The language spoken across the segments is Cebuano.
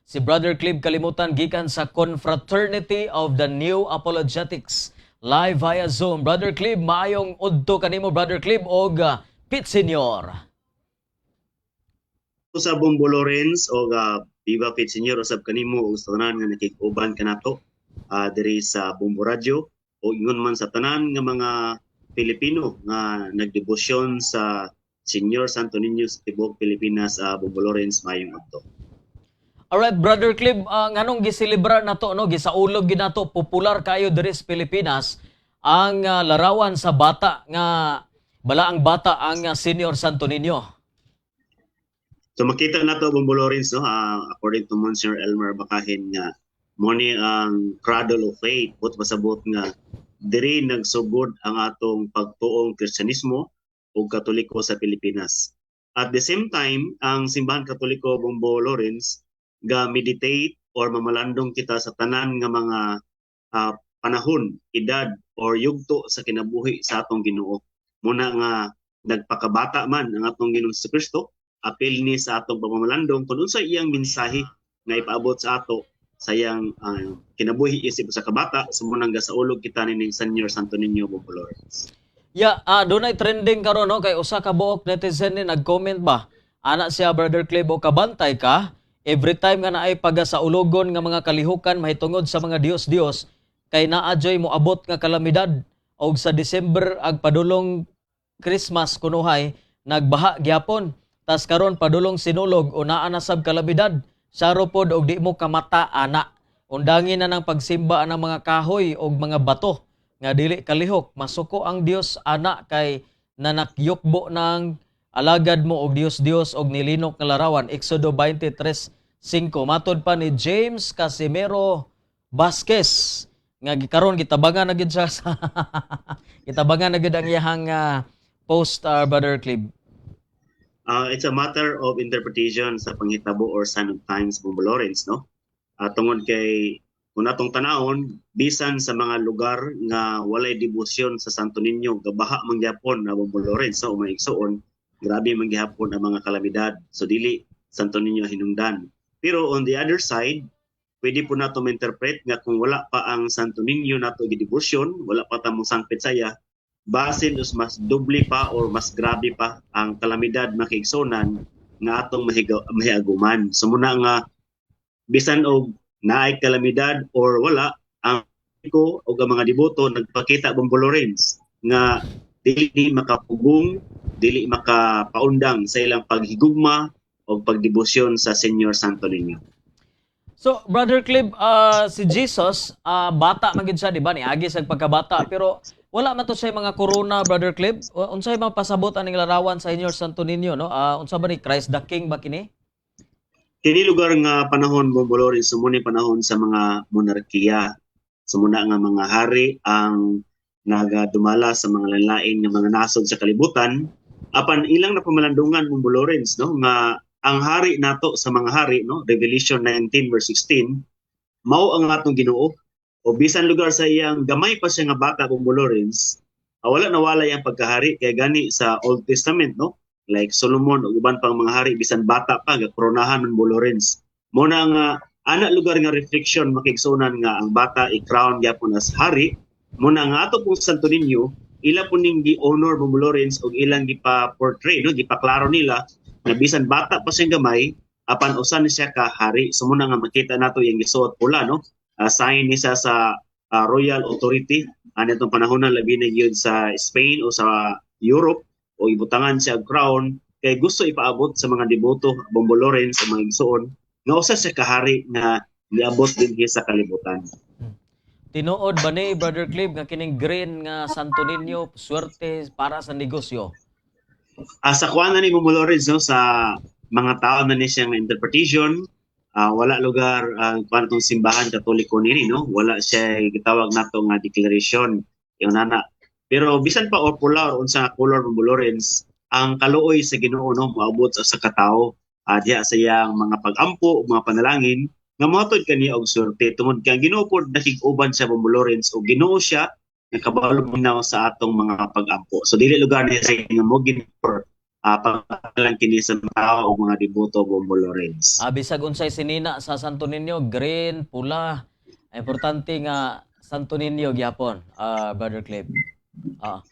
Si Brother Clib Kalimutan gikan sa Confraternity of the New Apologetics live via Zoom. Brother Clib, maayong udto kanimo, Brother Clib, og Pit Senior. Sa Bombo Lawrence o Viva Pit Senior, usab kanimo ug sa tanan nga nakig-uban kanato diri sa Bombo Radyo o ingon man sa tanan nga mga Pilipino nga nagdebosyon sa Senior Santo Niño sa tibuok Pilipinas, Bombo Lawrence, maayong udto. Alright, Brother Clib, nganong giselebrar nato, no, gisaulog gid nato, popular kayo diri sa Pilipinas ang larawan sa bata nga balaang bata ang Senior Santo Niño? So makita nato, Bombo Lawrence, no, according to Monsignor Elmer Bakahin, nga mo ni ang cradle of faith, but pasabot nga diri nagsugod ang atong pagtuong Kristyanismo ug Katoliko sa Pilipinas. At the same time, ang Simbahan Katoliko, Bombo Lawrence, ga meditate or mamalandong kita sa tanan nga mga panahon, edad or yugto sa kinabuhi sa atong Ginoo. Muna nga nagpakabata man ang atong Ginoong Kristo, apil ni sa atong pamamalandong kung unsa iyang mensahe nga ipaabot sa ato sa iyang kinabuhi isip sa kabata. So munang gasaulog kita nining Senior Santo Niño, Bombo Lawrence. Yeah, dunay trending karon, no, kay usa ka buok netizen ni nag-comment ba. Ana siya, Brother Clib, o kabantay ka every time nga naay pagasaulugon nga mga kalihukan mahitungod sa mga Diyos-Diyos kay naa joy moabot nga kalamidad, og sa December ag padulong Christmas kunuhay nagbaha gyapon, tas karon padulong Sinulog o naa na sab kalamidad, saro pod og di mo kamata ana. Undangin na ng pagsimba ang mga kahoy og mga bato nga dili kalihok, masuko ang Dios ana kay nanakyukbo ng alagad mo og Dios Dios og nilinok nga larawan, Exodo 23:5. Matod pa ni James Casimero Vasquez nga gikaron gitabangan na gid siya sa gitabangan na gid ang iyahang post, Brother Clib. It's a matter of interpretation sa panghitabo or sign of times, Bombo Lawrence, no? Tungod kay kung atong tanawon, bisan sa mga lugar nga walay debosyon sa Santo Niño, gabaha man gyapon na, Bombo Lawrence, so mga igsoon, grabe man gihapon ang mga kalamidad. So dili Santo Niño hinungdan. Pero on the other side, pwede po nato ma-interpret nga kung wala pa ang Santo Niño nato gidebosyon, wala pa ta mosangpit saya, basin us mas doble pa or mas grabe pa ang kalamidad, makiigsunan, nga atong mahiaguman. So muna nga bisan og naay kalamidad or wala, ang ko o ang mga deboto nagpakita, Bombo Lawrence, nga dili ni makapugong, dili makapaundang sa ilang paghigugma o pagdebosyon sa Senior Santo Niño. So, Brother Clib, si Jesus, bata man gid siya, di ba? Niagi sa pagkabata, pero wala man to siya mga corona, Brother Clib. Unsay mapasabot aning larawan sa Senior Santo Niño, no? Unsa ba ni, Christ the King ba kini? Kini lugar nga panahon, Bombo Lawrence, sumuni panahon sa mga monarkiya. Sumuna nga mga hari ang nagadumala sa mga lain nga mga nasod sa kalibutan. Apan ilang na pamalandungan, Bombo Lawrence, no, nga ang hari nato sa mga hari, no, Revelation 19 verse 16, mao ang atong Ginoo. O bisan lugar sa iyang gamay pa siya nga bata, Bombo Lawrence, wala nawala iyang pagkahari, kay gani sa Old Testament, no, like Solomon ug uban pang mga hari, bisan bata pa gakoronahan ng Lawrence. Mo na nga ana lugar nga reflection, makigsunan, nga ang bata i-crown gyapon as hari. Mo na nga ato pong Santo Niño, ila po ning gi-honor, Bombo Lawrence, ug ilang gipa-portray, no, gipaklaro nila nga bisan bata pa siyang gamay, apan usa ni siya ka hari. So muna nga makita nato yung gisuot pula, no, sign ni siya sa royal authority ani itong panahon na, labi na gyud sa Spain o sa Europe, o ibutangan siya og crown kay gusto ipaabot sa mga deboto, Bombo Lawrence, sa mga igsoon, nga usa siya kahari nga niabot dinhi sa kalibutan. Tinuod ba ni, Brother Clib, nga kining green nga Santo Niño swerte para sa negosyo? Sa kuan na ni Bombo Lawrence, no, sa mga tao na ni siyang interpretation, wala lugar ang kuan tong Simbahan Katoliko nini, no, wala siya gitawag nato nga declaration yung nana. Pero bisan pa or pula or unsa nga color, Bombo Lawrence, ang kaluoy sa Ginoo, no, moabot sa usa ka tawo diha sa iyang mga pag-ampo, mga panalangin nga mohatod kaniya og swerte, tungod kay ang Ginoo pod nakig-uban sa Bombo Lawrence o Ginoo siya nga kabalo sa atong mga pag-ampo. So dili lugar niya sa nga mo Pagpalang kini sa mga tao o mga deboto, Bombo Lawrence. Ah, bisag unsay sinina sa Santo Niño, green, pula, importante nga Santo Niño gyapon, Brother Cliff.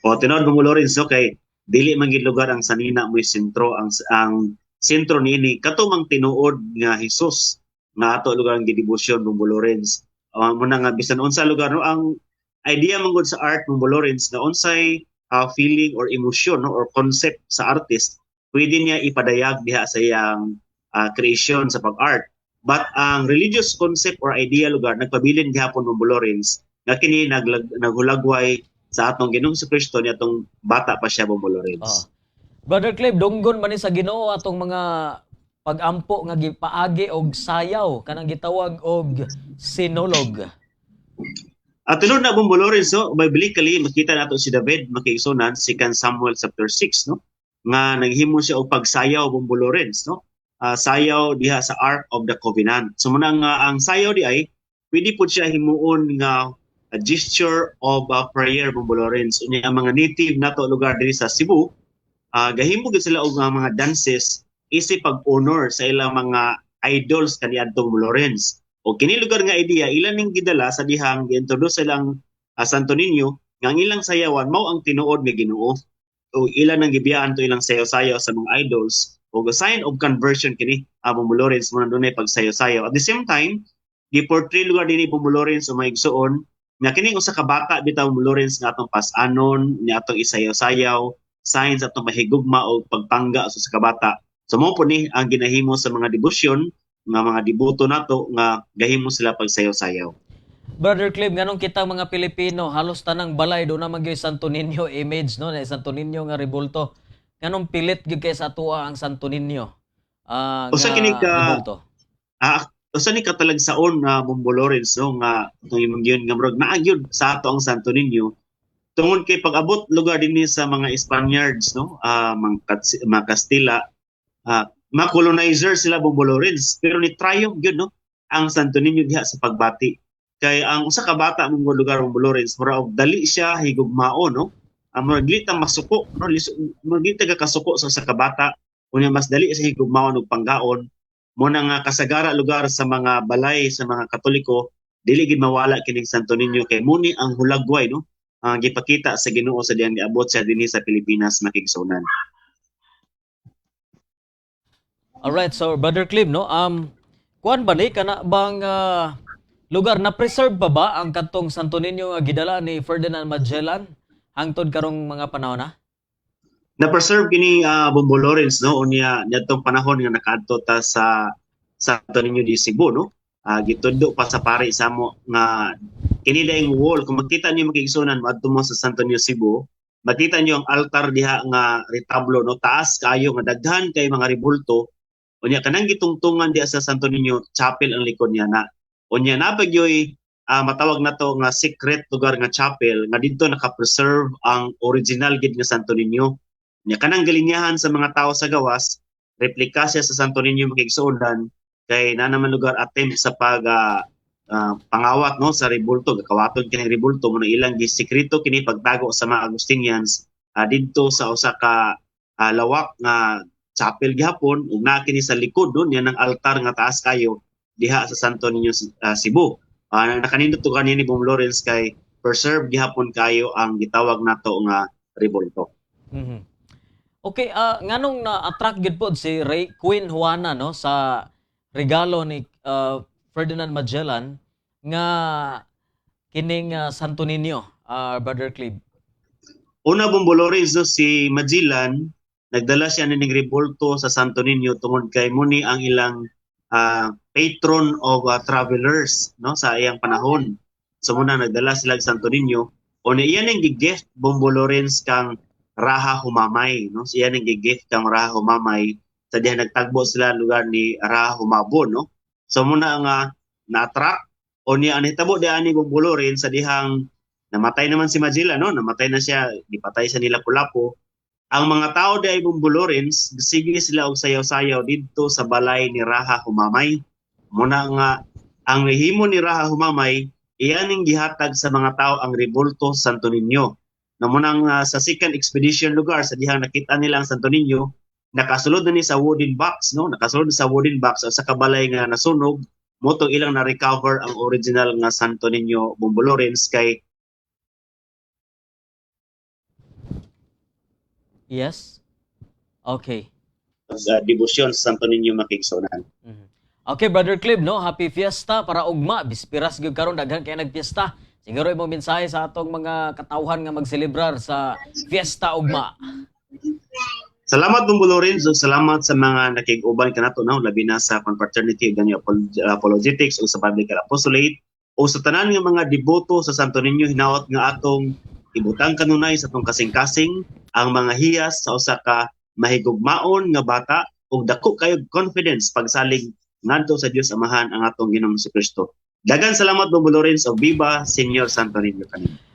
O tinuod, Bombo Lawrence, no, kay dili man gid lugar ang sanina mo'y sentro. Ang sentro niini kato mang tinuod nga Hesus nga ato lugar ang gidebosyon, Bombo Lawrence. Muna nga bisan unsa lugar, no, ang idea man gud sa art, Bombo Lawrence, nga unsay feeling or emotion, no, or concept sa artist, pwede niya ipadayag diha sa iyang creation sa pag-art. But ang religious concept or idea lugar nagpabilin gihapon, Bombo Lawrence, nga kini naghulagway sa atong Ginoong Kristo niya atong bata pa siya, Bombo Lawrence. Brother Cliff, dunggon man ni sa Ginoo atong mga pagampo nga gipaagi og sayaw kanang gitawag og sinulog. At tinuod na, Bombo Lawrence, no, biblically makita nato si David, makiigsunan, 2 Samuel chapter 6, no, nga naghimo siya og pagsayaw, Bombo Lawrence, no? Sayaw diha sa Ark of the Covenant. So muna nga ang sayaw di ay pwede pud siya himuon nga a gesture of prayer, Bombo Lawrence. Unya ang mga native nato lugar diri sa Cebu, gahimo gid sila og mga dances isip pag-honor sa ilang mga idols kaniadtong, Bombo Lawrence. O kini lugar nga idea ilan ning gidala sa dihang gi-introduce silang Santo Niño nga ang ilang sayawan mao ang tinuod nga Ginoo. O ilan ang gibiyaan to ilang sayaw-sayaw sa mga idols o a sign of conversion kini, Bombo Lawrence, mo dunay pagsayaw-sayaw. At the same time, gi-portray lugar dinhi, Bombo Lawrence o maigsuon, nga kini usa ka bata bitaw, Bombo Lawrence, nga atong pas-anon ni atong isayaw-sayaw, signs atong mahigugma o pagpangga sa usa ka bata. So mao po ni ang ginahimo sa mga debosyon nga mga deboto nato nga gahimo sila pagsayaw-sayaw. Brother Cliff, nganong kita mga Pilipino halos tanang balay do na man gyud Santo Niño image, no, na Santo Niño nga rebulto? Nganong pilit gyud kay sa atoa ang Santo Niño Usa nga kini ka rebulto? Usa ni katalagsaon na, Bombo Lawrence, no, nga itong imong giyon nga murag naa gyud sa ato ang Santo Niño tungod kay pag-abot lugar dinhi sa mga Spaniards, no, mga Kastila, mga colonizer sila, Bombo Lawrence, pero ni triumph gyud, no, ang Santo Niño diha sa pagbati kay ang usa ka bata mong lugar, Bombo Lawrence, mura og dali siya higugmao, no, ang murag dili ta masuko, no, murag dili ta kasuko sa usa ka bata. Unya mas dali sa higugmaon og panggaon mo na nga kasagara lugar sa mga balay sa mga Katoliko dili gid mawala kining Santo Niño kay muni ang hulagway, no, ang gipakita sa Ginoo sa diyang niabot siya dinhi sa Pilipinas, makigsunan. Alright, so Brother Cliff, no, kuan ba ni kana bang lugar na preserve pa ba ang katong Santo Niño nga gidala ni Ferdinand Magellan hangtod karong mga panahon na? Na-preserve kini, Bombo Lawrence, no. Unya niadtong panahon nga nakaadto ta sa Santo Niño de Cebu, no, gitudlo pa sa pari sa amo nga kini daing wall. Kung makita niyo, makigsunan, moadto mo sa Santo Niño Cebu, makita niyo ang altar diha nga retablo, no, taas kayo nga daghan kay mga rebulto. Unya kanang gitungtungan diha sa Santo Niño Chapel ang likod niya na. Unya napagyoy matawag na to nga secret lugar nga chapel nga didto naka-preserve ang original gid nga Santo Niño. Nya kanang galinyahan sa mga tao sa gawas, replika siya sa Santo Niño, makigsuonan, kay na naman lugar attempt sa pag pangawat, no, sa rebulto, gakawaton kini rebulto mo na ilang gisekreto kini pagtago sa mga Agustinians didto sa usa ka lawak nga chapel gihapon ug naa kini sa likod do niya ng altar nga taas kayo diha sa Santo Niño Cebu. Nakanindot to kanini, Bong Lawrence, kay preserve gihapon kayo ang gitawag nato nga rebulto. Okay, nganong na-attract gid pod si Ray, Queen Juana, no, sa regalo ni Ferdinand Magellan nga kining Santo Niño, Brother Clib? Una, Bombo Lawrence, no, si Magellan nagdala siya nining rebulto sa Santo Niño tungod kay muni ang ilang patron of travelers, no, sa iyang panahon. So muna nagdala sila og Santo Niño o ni iyan ang gigift, Bombo Lawrence, kang Raha Humamay, no. Siya ning gigift kang Raha Humamay sa diha nagtagbo sila lugar ni Raha Humabon, no. So muna nga na-attract o niya ang nahitabo di ani, Bombo Lawrence, sa dihang namatay naman si Magellan, no, namatay na siya, gipatay siya nila Lapu-Lapu. Ang mga tao di ay, Bombo Lawrence, sige sila og sayaw-sayaw didto sa balay ni Raha Humamay. Muna nga ang nahimo ni Raha Humamay, iyan ning gihatag sa mga tao ang rebulto Santo Niño. Na munang sa second expedition lugar sa dihang nakita nila ang Santo Niño. Nakasulod na ni sa wooden box, no? Nakasulod sa wooden box sa kabalay nga nasunog mo to ilang na recover ang original nga Santo Niño, Bombo Lawrence, kay Yes. Okay. Sa debosyon sa Santo Niño, mga kaigsuonan. Okay, Brother Clib, no? Happy Fiesta para ugma. Bispiras gyud karon, daghan kay nagpiesta. Siguro imong mensahe sa atong mga katawhan nga magselebrar sa fiesta ugma. Salamat, Bombo Lawrence, ug salamat sa mga nakig-uban kanato, no, labi na sa Confraternity of Daniel Apologetics ug sa Biblical Apostolate o sa tanan nga mga deboto sa Santo Niño. Hinaot nga atong ibutang kanunay sa atong kasing-kasing ang mga hiyas sa usa ka mahigugmaon nga bata ug dako kayo confidence pagsalig ngadto sa Dios Amahan, ang atong Ginoong Kristo. Dagan salamat, Bombo Lawrence, ug viva Señor Santo Niño kanin.